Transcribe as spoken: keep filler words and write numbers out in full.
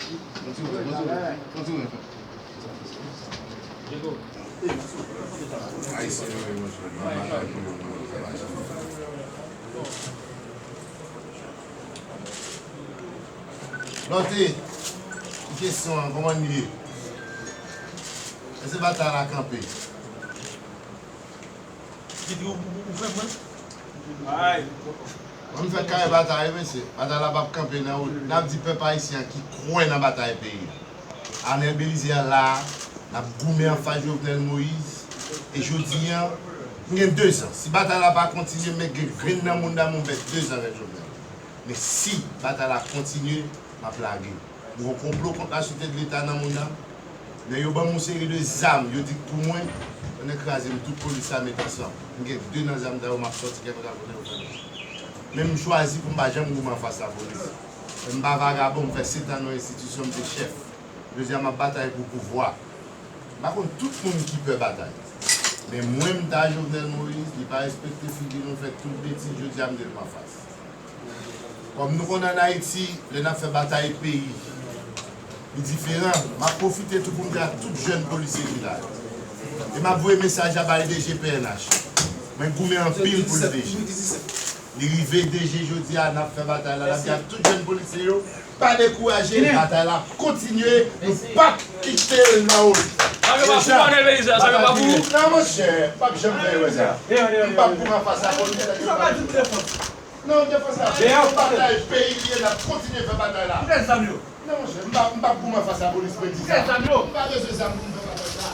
Ayisyen yo, yo, yo, yo, yo, Lòt kesyon an, kòman l ye? Èske batay la kanpe? Mwen, m fè kare batay, mesye. Batay la p ap kanpe nan wout. N ap di pèp ayisyen an ki kwè nan batay peyi a. Arnel Bélizaire la, n ap goumen anfas Jovenel Moïse. E jodi a, m gen dezan. Si batay la pa kontinye, m gen grenn nan mouda m, m fè dezan avèk Jovenel. Men si batay la kontinye, m ap lage. M gen yon konplo kont la site de Leta nan mouda m. Lè yo ban m yon seri de zam, yo di k pou mwen, yo kraze m tout polis la met ansanm. M gen de nan zam sa yo, m ap sòti kèlkeswa kote yo fè m. Men m chwazi pou m pa janm goumen anfas lapolis. Men m pa vagabon, m fè sèt an nan yon enstitisyon, m te chèf. Jodi a, m ap batay pou pouvwa. M pa konn tout moun ki pè batay. Men mwen, m ta Jovenel Moïse, li pa respekte figi nou, fè tout betiz, jodi a, m te met m anfas. Kòm nou konnen ann Ayiti, lè n ap fè batay peyi, li diferan. M ap pwofite tou pou m di a tout jèn polisye ki la yo. E m ap voye mesaj la bay D G P N H. Mwen goumen anpil pou l D G. Li rive D G jodi a, n ap fè batay la, n ap di a tout jèn polisye yo, pa dekouraje, batay la ap kontinye, nou p ap kite l nan wout. Sa yo pa pou Arnel Bélizaire, sa yo pa pou ou. Non, monchè, m p ap janm fè erè sa. M p ap goumen anfas lapolis, nèg yo pa pou. Non, defans la, se yon batay peyi li ye, n ap kontinye fè batay la. Ki zam yo? Non, monchè, m pa, m pa pou m anfas lapolis, mwen di sa. Ki zam yo? M pa bezwen zam pou m fè batay sa.